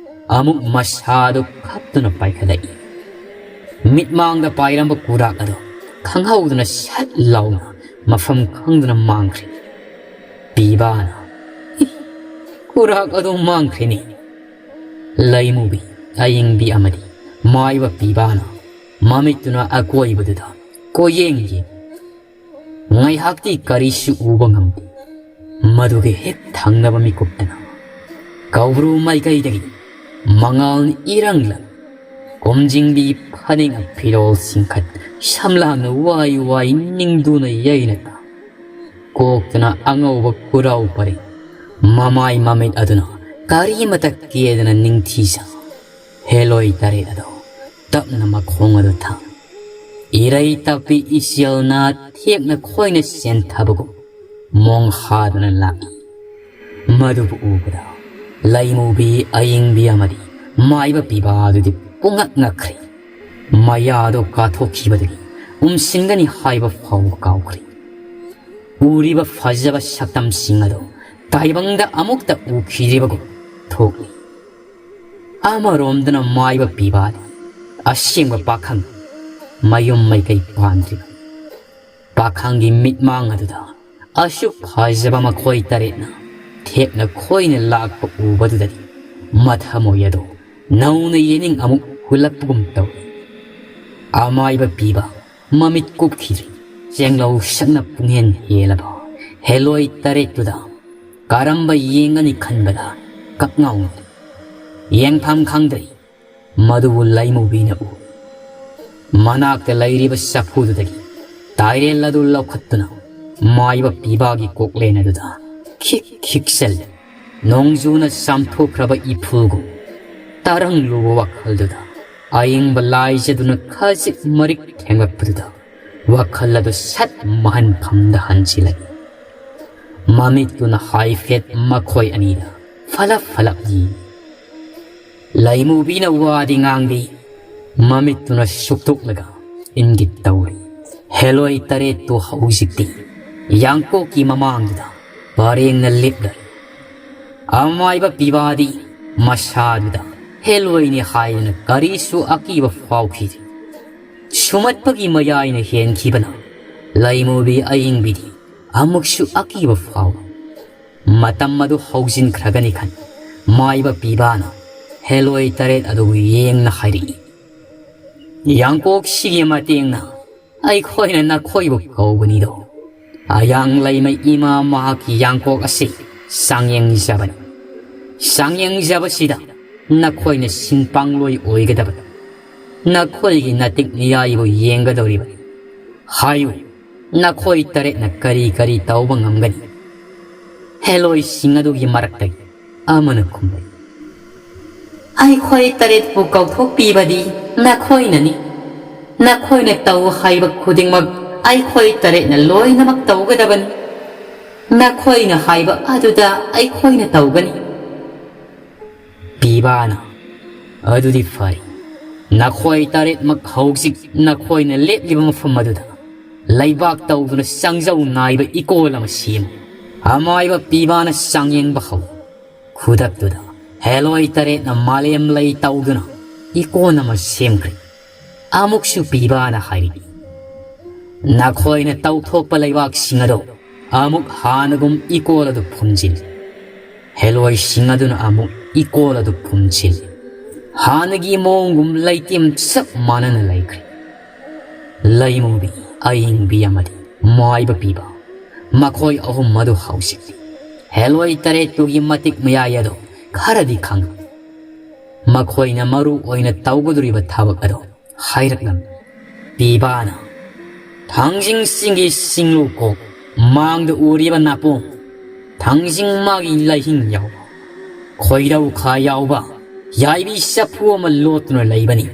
ꯑꯃꯨꯛ ꯃꯁꯥꯗꯨ ꯈꯞꯇꯨꯅ ꯄꯥꯏꯈꯠꯂꯛꯏ꯫ ꯃꯤꯠꯃꯥꯡꯗ ꯄꯥꯏꯔꯝꯕ ꯀꯨꯔꯥꯛ ꯑꯗꯨ ꯈꯪꯍꯧꯗꯅ ꯁꯠ ꯂꯥꯎꯅ ꯃꯐꯝ ꯈꯪꯗꯅ ꯃꯥꯡꯈ꯭ꯔꯦ꯫ ꯄꯤꯕꯥꯅ, "ꯏ, ꯀꯨꯔꯥꯛ ꯑꯗꯨ ꯃꯥꯡꯈ꯭ꯔꯦꯅꯦ!" ꯂꯩꯃꯨꯕꯤ, ꯑꯌꯤꯡꯕꯤ ꯑꯃꯗꯤ ꯃꯥꯏꯕ ꯄꯤꯕꯥꯅ ꯃꯃꯤꯠꯇꯨꯅ ꯑꯀꯣꯏꯕꯗꯨꯗ ꯀꯣꯏꯌꯦꯡ ꯌꯦꯡ꯫ ꯉꯥꯏꯍꯥꯛꯇꯤ ꯀꯔꯤꯁꯨ ꯎꯕ ꯉꯝꯗꯦ꯫ ꯃꯗꯨꯒꯤ ꯍꯦꯛ ꯊꯪꯅꯕ ꯃꯤꯀꯨꯞꯇꯅ ꯀꯧꯕ꯭ꯔꯨ ꯃꯥꯏꯀꯩꯗꯒꯤ ꯃꯉꯥꯜ ꯏꯔꯪ ꯂꯪ ꯀꯣꯝꯖꯤꯡꯕꯤ ꯐꯅꯦꯛꯅ ꯐꯤꯔꯣꯜ ꯆꯤꯡꯈꯠ ꯁꯝꯂꯥꯡꯅ ꯋꯥꯏ ꯋꯥꯏ ꯅꯤꯡꯗꯨꯅ ꯌꯩꯅ ꯇꯥ ꯀꯣꯛꯇꯨꯅ ꯑꯉꯧꯕ ꯈꯨꯔꯥꯎ ꯄꯔꯦꯡ ꯃꯃꯥꯏ ꯃꯃꯤꯠ ꯑꯗꯨꯅ ꯀꯔꯤꯃꯇ ꯀꯦꯗꯅ ꯅꯤꯡꯊꯤꯖ ꯍꯦꯂꯣꯏ ꯇꯔꯦꯠ ꯑꯗꯨ ꯇꯞꯅ ꯃꯈꯣꯡ ꯑꯗꯨ ꯊꯥꯡ ꯏꯔꯩ ꯇꯞꯄꯤ ꯏꯆꯦꯜꯅ ꯊꯦꯛꯅ ꯈꯣꯏꯅ ꯆꯦꯟꯊꯕꯒꯨꯝ ꯃꯣꯡ ꯍꯥꯗꯨꯅ ꯂꯥꯛꯏ꯫ ꯃꯗꯨꯕꯨ ꯎꯕꯗ ꯂꯩꯃꯨꯕꯤ ꯑꯌꯤꯡꯕꯤ ꯑꯃꯗꯤ ꯃꯥꯏꯕ ꯄꯤꯕꯥ ꯑꯗꯨꯗꯤ ꯄꯨꯡꯉꯛ ꯉꯛꯈ꯭ꯔꯦ꯫ ꯃꯌꯥꯗꯣ ꯀꯥꯊꯣꯛꯈꯤꯕꯗꯒꯤ ꯎꯝꯁꯤꯟꯒꯅꯤ ꯍꯥꯏꯕ ꯐꯥꯎꯕ ꯀꯥꯎꯈ꯭ꯔꯦ꯫ ꯎꯔꯤꯕ ꯐꯖꯕ ꯁꯛꯇꯝꯁꯤꯡ ꯑꯗꯨ ꯇꯥꯏꯕꯪꯗ ꯑꯃꯨꯛꯇ ꯎꯈꯤꯗ꯭ꯔꯤꯕꯒꯨꯝ ꯊꯣꯛꯂꯤ꯫ ꯑꯃꯔꯣꯝꯗꯅ ꯃꯥꯏꯕ ꯄꯤꯕꯥꯗꯤ ꯑꯁꯦꯡꯕ ꯄꯥꯈꯪ, ꯃꯌꯨꯝ ꯃꯩꯀꯩ ꯄꯥꯟꯗ꯭ꯔꯤꯕ꯫ ꯄꯥꯈꯪꯒꯤ ꯃꯤꯠꯃꯥꯡ ꯑꯗꯨꯗ ꯑꯁꯨꯛ ꯐꯖꯕ ꯃꯈꯣꯏ ꯇꯔꯦꯠꯅ ꯊꯦꯛꯅ ꯈꯣꯏꯅ ꯂꯥꯛꯄ ꯎꯕꯗꯨꯗꯗꯤ ꯃꯊꯃꯣꯏ ꯑꯗꯨ ꯅꯧꯅ ꯌꯦꯅꯤꯡ ꯑꯃꯨꯛ ꯍꯨꯜꯂꯛꯄꯒꯨꯝ ꯇꯧꯏ꯫ ꯑꯃꯥꯏꯕ ꯄꯤꯕ ꯃꯃꯤꯠ ꯀꯨꯞꯈꯤꯗ꯭ꯔꯤ, ꯆꯦꯡꯂꯧ ꯁꯛꯅ ꯄꯨꯡꯍꯦꯟ ꯍꯦꯜꯂꯕ ꯍꯦꯂꯣꯏ ꯇꯔꯦꯠꯇꯨꯗ ꯀꯔꯝꯕ ꯌꯦꯡꯒꯅꯤ ꯈꯟꯕꯗ ꯀꯛꯉꯥꯎꯅꯔꯤ꯫ ꯌꯦꯡꯐꯝ ꯈꯪꯗ꯭ꯔꯤ꯫ ꯃꯗꯨꯕꯨ ꯂꯩꯃꯨꯕꯤꯅ ꯎ꯫ ꯃꯅꯥꯛꯇ ꯂꯩꯔꯤꯕ ꯆꯐꯨꯗꯨꯗꯒꯤ ꯇꯥꯏꯔꯦꯜ ꯑꯗꯨ ꯂꯧꯈꯠꯇꯨꯅ ꯃꯥꯏꯕ ꯄꯤꯕꯥꯒꯤ ꯀꯣꯛꯂꯦꯟ ꯑꯗꯨꯗ ꯈꯤꯛ ꯈꯤꯛꯆꯜꯂꯦ꯫ ꯅꯣꯡꯖꯨꯅ ꯆꯥꯝꯊꯣꯛꯈ꯭ꯔꯕ ꯏꯐꯨꯜꯒꯨꯝ ꯇꯔꯪꯂꯨꯕ ꯋꯥꯈꯜꯗꯨꯗ ꯑꯏꯪꯕ ꯂꯥꯏꯖꯗꯨꯅ ꯈꯖꯤꯛ ꯃꯔꯤꯛ ꯊꯦꯡꯂꯛꯄꯗꯨꯗ ꯋꯥꯈꯜ ꯑꯗꯨ ꯁꯠ ꯃꯍꯟꯐꯝꯗ ꯍꯟꯖꯤꯜꯂꯛꯏ꯫ ꯃꯃꯤꯠꯇꯨꯅ ꯍꯥꯏꯐꯦꯠ ꯃꯈꯣꯏ ꯑꯅꯤꯗ ꯐꯂꯞ ꯐꯂꯞ ꯌꯦꯡꯏ꯫ ꯂꯩꯃꯨꯕꯤꯅ ꯋꯥꯗꯤ ꯉꯥꯡꯗꯦ, ꯃꯃꯤꯠꯇꯨꯅ ꯁꯨꯛꯇꯣꯛꯂꯒ ꯏꯪꯒꯤꯠ ꯇꯧꯔꯤ꯫ ꯍꯦꯂꯣꯏ ꯇꯔꯦꯠꯇꯨ ꯍꯧꯖꯤꯛꯇꯤ ꯌꯥꯡꯀꯣꯛꯀꯤ ꯃꯃꯥꯡꯗꯨꯗ ꯄꯔꯦꯡꯅ ꯂꯦꯞꯂꯔꯦ꯫ ꯑꯃꯥꯏꯕ ꯄꯤꯕꯥꯗꯤ ꯃꯁꯥꯗꯨꯗ ꯍꯦꯂꯣꯏꯅꯤ ꯍꯥꯏꯗꯅ ꯀꯔꯤꯁꯨ ꯑꯀꯤꯕ ꯐꯥꯎꯈꯤꯗꯦ꯫ ꯁꯨꯃꯠꯄꯒꯤ ꯃꯌꯥꯏꯅ ꯍꯦꯟꯈꯤꯕꯅ ꯂꯩꯃꯨꯕꯤ ꯑꯏꯪꯕꯤꯗꯤ ꯑꯃꯨꯛꯁꯨ ꯑꯀꯤꯕ ꯐꯥꯎꯏ꯫ ꯃꯇꯝ ꯑꯗꯨ ꯍꯧꯖꯤꯟꯈ꯭ꯔꯒꯅꯤ ꯈꯟ ꯃꯥꯏꯕ ꯄꯤꯕꯥꯅ ꯍꯦꯂꯣꯏ ꯇꯔꯦꯠ ꯑꯗꯨꯕꯨ ꯌꯦꯡꯅ ꯍꯥꯏꯔꯛꯏ, "ꯌꯥꯡꯀꯣꯛꯁꯤꯒꯤ ꯃꯇꯦꯡꯅ ꯑꯩꯈꯣꯏꯅ ꯅꯈꯣꯏꯕꯨ ꯀꯧꯕꯅꯤꯗꯣ꯫ ꯑꯌꯥꯡ ꯂꯩꯃ ꯏꯃꯥ ꯃꯍꯥꯛꯀꯤ ꯌꯥꯡꯀꯣꯛ ꯑꯁꯤ ꯆꯥꯡꯌꯦꯡꯖꯕꯅꯤ꯫ ꯆꯥꯡꯌꯦꯡꯖꯕꯁꯤꯗ ꯅꯈꯣꯏꯅ ꯁꯤꯟꯄꯥꯡꯂꯣꯏ ꯑꯣꯏꯒꯗꯕꯅꯤ꯫ ꯅꯈꯣꯏꯒꯤ ꯅꯇꯤꯛ ꯅꯤꯌꯥꯏꯕꯨ ꯌꯦꯡꯒꯗꯧꯔꯤꯕꯅꯤ꯫ ꯍꯥꯏꯌꯨ, ꯅꯈꯣꯏ ꯇꯔꯦꯠꯅ ꯀꯔꯤ ꯀꯔꯤ ꯇꯧꯕ ꯉꯝꯒꯅꯤ?" ꯍꯦꯂꯣꯏꯁꯤꯡ ꯑꯗꯨꯒꯤ ꯃꯔꯛꯇꯒꯤ ꯑꯃꯅ ꯈꯨꯝꯂꯛꯏ, "ꯑꯩꯈꯣꯏ ꯇꯔꯦꯠꯄꯨ ꯀꯧꯊꯣꯛꯄꯤꯕꯗꯤ ꯅꯈꯣꯏꯅꯅꯤ꯫ ꯅꯈꯣꯏꯅ ꯇꯧ ꯍꯥꯏꯕ ꯈꯨꯗꯤꯡꯃꯛ ꯑꯩꯈꯣꯏ ꯇꯔꯦꯠꯅ ꯂꯣꯏꯅꯃꯛ ꯇꯧꯒꯗꯕꯅꯤ꯫ ꯅꯈꯣꯏꯅ ꯍꯥꯏꯕ ꯑꯗꯨꯗ ꯑꯩꯈꯣꯏꯅ ꯇꯧꯒꯅꯤ꯫" ꯄꯤꯕꯥꯅ, "ꯑꯗꯨꯗꯤ ꯐꯔꯦ, ꯅꯈꯣꯏ ꯇꯔꯦꯠꯃꯛ ꯍꯧꯖꯤꯛ ꯅꯈꯣꯏꯅ ꯂꯦꯞꯂꯤꯕ ꯃꯐꯝ ꯑꯗꯨꯗ ꯂꯩꯕꯥꯛ ꯇꯧꯗꯨꯅ ꯆꯪꯖꯧ ꯅꯥꯏꯕ ꯏꯀꯣꯜ ꯑꯃ ꯁꯦꯝꯃꯨ꯫ ꯑꯃꯥꯏꯕ ꯄꯤꯕꯥꯅ ꯆꯥꯡꯌꯦꯡꯕ ꯍꯧꯏ꯫ ꯈꯨꯗꯛꯇꯨꯗ ꯍꯦꯂꯣꯏ ꯇꯔꯦꯠꯅ ꯃꯥꯂꯦꯝ ꯂꯩ ꯇꯧꯗꯨꯅ ꯏꯀꯣꯟ ꯑꯃ ꯁꯦꯝꯈ꯭ꯔꯦ꯫ ꯑꯃꯨꯛꯁꯨ ꯄꯤꯕꯥꯅ ꯍꯥꯏꯔꯛꯏ, "ꯅꯈꯣꯏꯅ ꯇꯧꯊꯣꯛꯄ ꯂꯩꯕꯥꯛꯁꯤꯡ ꯑꯗꯣ ꯑꯃꯨꯛ ꯍꯥꯟꯅꯒꯨꯝ ꯏꯀꯣꯜ ꯑꯗꯨ ꯐꯨꯝꯖꯤꯜꯂꯤ꯫" ꯍꯦꯂꯣꯏꯁꯤꯡ ꯑꯗꯨꯅ ꯑꯃꯨꯛ ꯏꯀꯣꯜ ꯑꯗꯨ ꯐꯨꯝꯖꯤꯜꯂꯤ꯫ ꯍꯥꯟꯅꯒꯤ ꯃꯑꯣꯡꯒꯨꯝ ꯂꯩꯇꯦꯝ ꯆꯞ ꯃꯥꯟꯅꯅ ꯂꯩꯈ꯭ꯔꯦ꯫ ꯂꯩꯃꯨꯕꯤ, ꯑꯌꯤꯡꯕꯤ ꯑꯃꯗꯤ ꯃꯥꯏꯕ ꯄꯤꯕ, ꯃꯈꯣꯏ ꯑꯍꯨꯝ ꯑꯗꯨ ꯍꯧꯖꯤꯛꯇꯤ ꯍꯦꯂꯣꯏ ꯇꯔꯦꯠꯇꯨꯒꯤ ꯃꯇꯤꯛ ꯃꯌꯥꯏ ꯑꯗꯨ ꯈꯔꯗꯤ ꯈꯪꯏ꯫ ꯃꯈꯣꯏꯅ ꯃꯔꯨ ꯑꯣꯏꯅ ꯇꯧꯒꯗꯧꯔꯤꯕ ꯊꯕꯛ ꯑꯗꯨ ꯍꯥꯏꯔꯛꯂꯝꯃꯤ꯫ ꯄꯤꯕꯥꯅ, "ꯊꯥꯡꯖꯤꯡ ꯆꯤꯡꯒꯤ ꯆꯤꯡꯂꯨ ꯀꯣꯛ ꯃꯥꯡꯗ ꯎꯔꯤꯕ ꯅꯥꯄꯣꯝ, ꯊꯥꯡꯖꯤꯡ ꯃꯥꯒꯤ ꯂꯩꯍꯤꯡ ꯌꯥꯎꯕ, ꯈꯣꯏꯔꯧ ꯈꯥ ꯌꯥꯎꯕ ꯌꯥꯏꯕꯤ ꯆꯐꯨ ꯑꯃ ꯂꯣꯠꯇꯨꯅ ꯂꯩꯕꯅꯤ꯫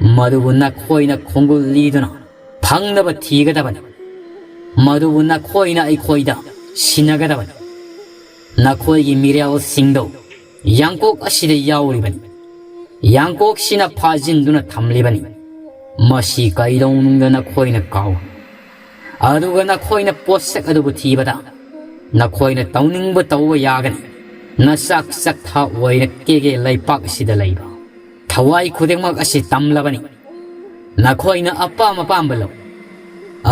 ꯃꯗꯨꯕꯨ ꯅꯈꯣꯏꯅ ꯈꯣꯡꯒꯨꯜ ꯂꯤꯗꯨꯅ ꯐꯪꯅꯕ ꯊꯤꯒꯗꯕꯅꯤ꯫ ꯃꯗꯨꯕꯨ ꯅꯈꯣꯏꯅ ꯑꯩꯈꯣꯏꯗ ꯁꯤꯟꯅꯒꯗꯕꯅꯤ꯫ ꯅꯈꯣꯏꯒꯤ ꯃꯤꯔꯦꯜꯁꯤꯡꯗꯣ ꯌꯥꯡꯀꯣꯛ ꯑꯁꯤꯗ ꯌꯥꯎꯔꯤꯕꯅꯤ꯫ ꯌꯥꯡꯀꯣꯛꯁꯤꯅ ꯐꯥꯖꯤꯟꯗꯨꯅ ꯊꯝꯂꯤꯕꯅꯤ꯫ ꯃꯁꯤ ꯀꯩꯗꯧꯅꯨꯡꯗ ꯅꯈꯣꯏꯅ ꯀꯥꯎ꯫ ꯑꯗꯨꯒ ꯅꯈꯣꯏꯅ ꯄꯣꯠꯁꯛ ꯑꯗꯨꯕꯨ ꯊꯤꯕꯗ ꯅꯈꯣꯏꯅ ꯇꯧꯅꯤꯡꯕ ꯇꯧꯕ ꯌꯥꯒꯅꯤ꯫ ꯅꯆꯥꯛ ꯆꯥꯛꯊꯥ ꯑꯣꯏꯅ ꯀꯦꯒꯦ ꯂꯩꯄꯥꯛ ꯑꯁꯤꯗ ꯂꯩꯕ ꯊꯋꯥꯏ ꯈꯨꯗꯤꯡꯃꯛ ꯑꯁꯤ ꯇꯝꯂꯕꯅꯤ꯫ ꯅꯈꯣꯏꯅ ꯑꯄꯥꯝ ꯑꯄꯥꯝꯕ ꯂꯧ꯫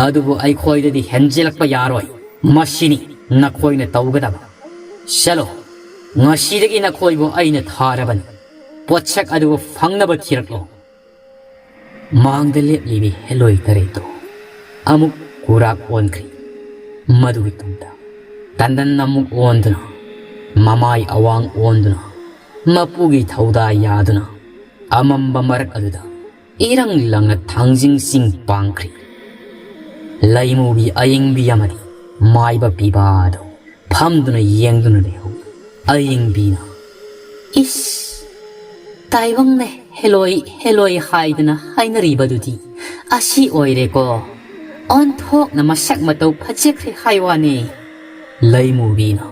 ꯑꯗꯨꯕꯨ ꯑꯩꯈꯣꯏꯗꯗꯤ ꯍꯦꯟꯖꯤꯜꯂꯛꯄ ꯌꯥꯔꯣꯏ꯫ ꯃꯁꯤꯅꯤ ꯅꯈꯣꯏꯅ ꯇꯧꯒꯗꯕ꯫ ꯆꯠꯂꯣ, ꯉꯁꯤꯗꯒꯤ ꯅꯈꯣꯏꯕꯨ ꯑꯩꯅ ꯊꯥꯔꯕꯅꯤ꯫ ꯄꯣꯠꯁꯛ ꯑꯗꯨꯕꯨ ꯐꯪꯅꯕ ꯊꯤꯔꯛꯂꯣ꯫" ꯃꯥꯡꯗ ꯂꯦꯞꯂꯤꯕꯤ ꯍꯦꯂꯣꯏ ꯇꯔꯦꯠꯇꯣ ꯑꯃꯨꯛ ꯀꯨꯔꯥꯛ ꯑꯣꯟꯈ꯭ꯔꯦ꯫ ꯃꯗꯨꯒꯤ ꯇꯨꯡꯗ ꯇꯟꯗꯟ ꯑꯃꯨꯛ ꯑꯣꯟꯗꯨꯅ, ꯃꯃꯥꯏ ꯑꯋꯥꯡ ꯑꯣꯟꯗꯨꯅ, ꯃꯄꯨꯒꯤ ꯊꯧꯗꯥ ꯌꯥꯗꯨꯅ, ꯑꯃꯝꯕ ꯃꯔꯛ ꯑꯗꯨꯗ ꯏꯔꯪ ꯂꯪꯅ ꯊꯥꯡꯖꯤꯡ ꯆꯤꯡ ꯄꯥꯡꯈ꯭ꯔꯦ꯫ ꯂꯩꯃꯨꯕꯤ ꯑꯌꯤꯡꯕꯤ ꯑꯃꯗꯤ ꯃꯥꯏꯕ ꯄꯤꯕꯥꯗꯣ ꯐꯝꯗꯨꯅ ꯌꯦꯡꯗꯨꯅ ꯂꯩꯍꯧꯏ꯫ ꯑꯌꯤꯡꯕꯤꯅ, "ꯏꯁ, ꯇꯥꯏꯕꯪꯅ ꯍꯦꯂꯣꯏ ꯍꯦꯂꯣꯏ ꯍꯥꯏꯗꯅ ꯍꯥꯏꯅꯔꯤꯕꯗꯨꯗꯤ ꯑꯁꯤ ꯑꯣꯏꯔꯦꯀꯣ꯫ ꯑꯣꯟꯊꯣꯛꯅ ꯃꯁꯛ ꯃꯇꯧ ꯐꯖꯈ꯭ꯔꯦ ꯍꯥꯏ ꯋꯥꯅꯤ꯫" ꯂꯩꯃꯨꯕꯤꯅ,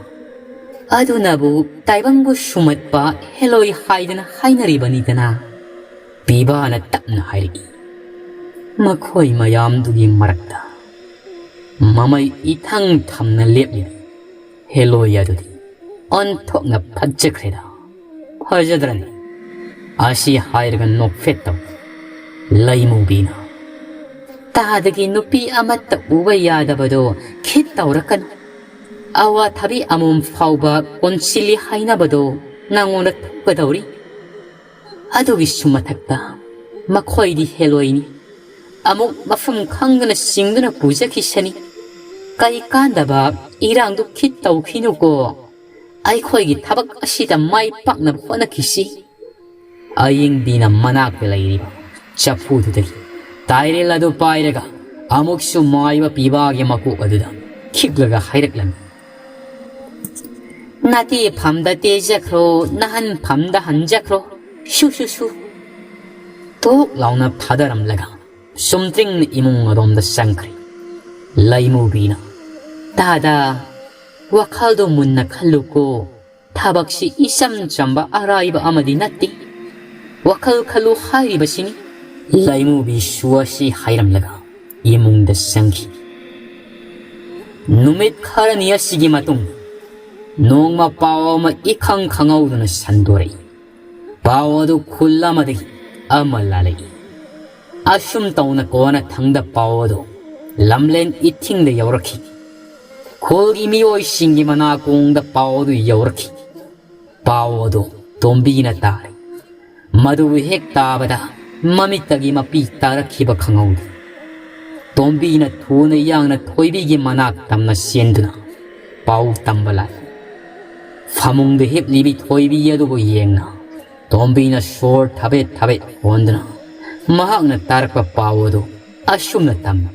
"ꯑꯗꯨꯅꯕꯨ ꯇꯥꯏꯕꯪꯕꯨ ꯁꯨꯝꯍꯠꯄ ꯍꯦꯂꯣꯏ ꯍꯥꯏꯗꯅ ꯍꯥꯏꯅꯔꯤꯕꯅꯤꯗꯅ꯫" ꯄꯤꯕꯥꯅ ꯇꯞꯅ ꯍꯥꯏꯔꯛꯏ, "ꯃꯈꯣꯏ ꯃꯌꯥꯝꯗꯨꯒꯤ ꯃꯔꯛꯇ ꯃꯃꯩ ꯏꯊꯪ ꯊꯝꯅ ꯂꯦꯞꯂꯤꯕ ꯍꯦꯂꯣꯏ ꯑꯗꯨꯗꯤ ꯑꯣꯟꯊꯣꯛꯅ ꯐꯖꯈ꯭ꯔꯦꯗ꯫ ꯐꯖꯗ꯭ꯔꯅꯤ? ꯑꯁꯤ ꯍꯥꯏꯔꯒ ꯅꯣꯛꯐꯦꯠ ꯇꯧ꯫ ꯂꯩꯃꯨꯕꯤꯅ, "ꯇꯥꯗꯒꯤ ꯅꯨꯄꯤ ꯑꯃꯠꯇ ꯎꯕ ꯌꯥꯗꯕꯗꯣ ꯈꯤꯠ ꯇꯧꯔꯛꯀꯅꯨ꯫ ꯑꯋꯥꯊꯕꯤ ꯑꯃꯣꯝ ꯐꯥꯎꯕ ꯀꯣꯟꯁꯤꯜꯂꯤ ꯍꯥꯏꯅꯕꯗꯣ ꯅꯪꯉꯣꯟꯗ ꯊꯣꯛꯀꯗꯧꯔꯤ꯫ ꯑꯗꯨꯒꯤꯁꯨ ꯃꯊꯛꯇ ꯃꯈꯣꯏꯗꯤ ꯍꯦꯂꯣꯏꯅꯤ꯫ ꯑꯃꯨꯛ ꯃꯐꯝ ꯈꯪꯗꯅ ꯆꯤꯡꯗꯨꯅ ꯄꯨꯖꯈꯤꯁꯅꯤ꯫ ꯀꯩ ꯀꯥꯟꯗꯕ ꯏꯔꯥꯡꯗꯨ ꯈꯤꯠ ꯇꯧꯈꯤꯅꯨꯀꯣ꯫ ꯑꯩꯈꯣꯏꯒꯤ ꯊꯕꯛ ꯑꯁꯤꯗ ꯃꯥꯏ ꯄꯥꯛꯅꯕ ꯍꯣꯠꯅꯈꯤꯁꯤ꯫" ꯑꯌꯤꯡꯕꯤꯅ ꯃꯅꯥꯛꯇ ꯂꯩꯔꯤꯕ ꯆꯐꯨꯗꯨꯗꯒꯤ ꯇꯥꯏꯔꯦꯜ ꯑꯗꯨ ꯄꯥꯏꯔꯒ ꯑꯃꯨꯛꯁꯨ ꯃꯥꯏꯕ ꯄꯤꯕꯥꯒꯤ ꯃꯀꯣꯛ ꯑꯗꯨꯗ ꯈꯤꯛꯂꯒ ꯍꯥꯏꯔꯛꯂꯝꯃꯤ, "ꯅꯥꯇꯦ ꯐꯝꯗ ꯇꯦꯖꯈ꯭ꯔꯣ, ꯅꯥꯍꯟ ꯐꯝꯗ ꯍꯟꯖꯈ꯭ꯔꯣ, ꯁꯨ ꯁꯨ ꯁꯨ꯫" ꯇꯣꯛ ꯂꯥꯎꯅ ꯊꯥꯗꯔꯝꯂꯒ ꯁꯨꯝꯇ꯭ꯔꯤꯡꯅ ꯏꯃꯨꯡ ꯑꯗꯣꯝꯗ ꯆꯪꯈ꯭ꯔꯦ꯫ ꯂꯩꯃꯨꯕꯤꯅ, "ꯇꯥꯗ, ꯋꯥꯈꯜꯗꯣ ꯃꯨꯟꯅ ꯈꯜꯂꯨꯀꯣ꯫ ꯊꯕꯛꯁꯤ ꯏꯆꯝ ꯆꯝꯕ ꯑꯔꯥꯏꯕ ꯑꯃꯗꯤ ꯅꯠꯇꯦ꯫ ꯋꯥꯈꯜ ꯈꯜꯂꯨ ꯍꯥꯏꯔꯤꯕꯁꯤꯅꯤ꯫" ꯂꯩꯃꯨꯕꯤ ꯁꯨ ꯑꯁꯤ ꯍꯥꯏꯔꯝꯂꯒ ꯏꯃꯨꯡꯗ ꯆꯪꯈꯤ꯫ ꯅꯨꯃꯤꯠ ꯈꯔꯅꯤ ꯑꯁꯤꯒꯤ ꯃꯇꯨꯡ ꯅꯣꯡꯃ ꯄꯥꯎ ꯑꯃ ꯏꯈꯪ ꯈꯪꯍꯧꯗꯅ ꯁꯟꯗꯣꯔꯛꯏ꯫ ꯄꯥꯎ ꯑꯗꯨ ꯈꯨꯜ ꯑꯃꯗꯒꯤ ꯑꯃ ꯂꯥꯜꯂꯛꯏ꯫ ꯑꯁꯨꯝ ꯇꯧꯅ ꯀꯣꯟꯅꯊꯪꯗ ꯄꯥꯎ ꯑꯗꯨ ꯂꯝꯂꯦꯟ ꯏꯊꯤꯡꯗ ꯌꯧꯔꯛꯈꯤ꯫ ꯈꯨꯜꯒꯤ ꯃꯤꯑꯣꯏꯁꯤꯡꯒꯤ ꯃꯅꯥꯀꯣꯡꯗ ꯄꯥꯎ ꯑꯗꯨ ꯌꯧꯔꯛꯈꯤ꯫ ꯄꯥꯎ ꯑꯗꯨ ꯇꯣꯝꯕꯤꯅ ꯇꯥꯔꯦ꯫ ꯃꯗꯨꯕꯨ ꯍꯦꯛ ꯇꯥꯕꯗ ꯃꯃꯤꯠꯇꯒꯤ ꯃꯄꯤ ꯇꯥꯔꯛꯈꯤꯕ ꯈꯪꯍꯧꯗꯦ꯫ ꯇꯣꯝꯕꯤꯅ ꯊꯨꯅ ꯌꯥꯡꯅ ꯊꯣꯏꯕꯤꯒꯤ ꯃꯅꯥꯛ ꯇꯝꯅ ꯆꯦꯟꯗꯨꯅ ꯄꯥꯎ ꯇꯝꯕ ꯂꯥꯛꯏ꯫ ꯐꯃꯨꯡꯗ ꯍꯤꯞꯂꯤꯕꯤ ꯊꯣꯏꯕꯤ ꯑꯗꯨꯕꯨ ꯌꯦꯡꯅ ꯇꯣꯝꯕꯤꯅ ꯁꯣꯔ ꯊꯕꯦꯠ ꯊꯕꯦꯠ ꯍꯣꯟꯗꯨꯅ ꯃꯍꯥꯛꯅ ꯇꯥꯔꯛꯄ ꯄꯥꯎ ꯑꯗꯨ ꯑꯁꯨꯝꯅ ꯇꯝꯃꯤ꯫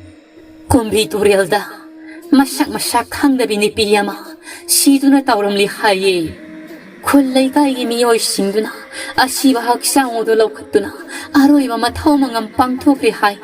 "ꯀꯨꯝꯕꯤ ꯇꯨꯔꯦꯜꯗ ꯃꯁꯛ ꯃꯁꯥ ꯈꯪꯗꯕꯤ ꯅꯨꯄꯤ ꯑꯃ ꯁꯤꯗꯨꯅ ꯇꯧꯔꯝꯂꯤ ꯍꯥꯏꯌꯦ꯫ ꯈꯨꯜ ꯂꯩꯀꯥꯏꯒꯤ ꯃꯤꯑꯣꯏꯁꯤꯡꯗꯨꯅ ꯑꯁꯤꯕ ꯍꯛꯆꯥꯡ ꯑꯗꯨ ꯂꯧꯈꯠꯇꯨꯅ ꯑꯔꯣꯏꯕ ꯃꯊꯧ ꯃꯉꯝ ꯄꯥꯡꯊꯣꯛꯈ꯭ꯔꯦ ꯍꯥꯏ꯫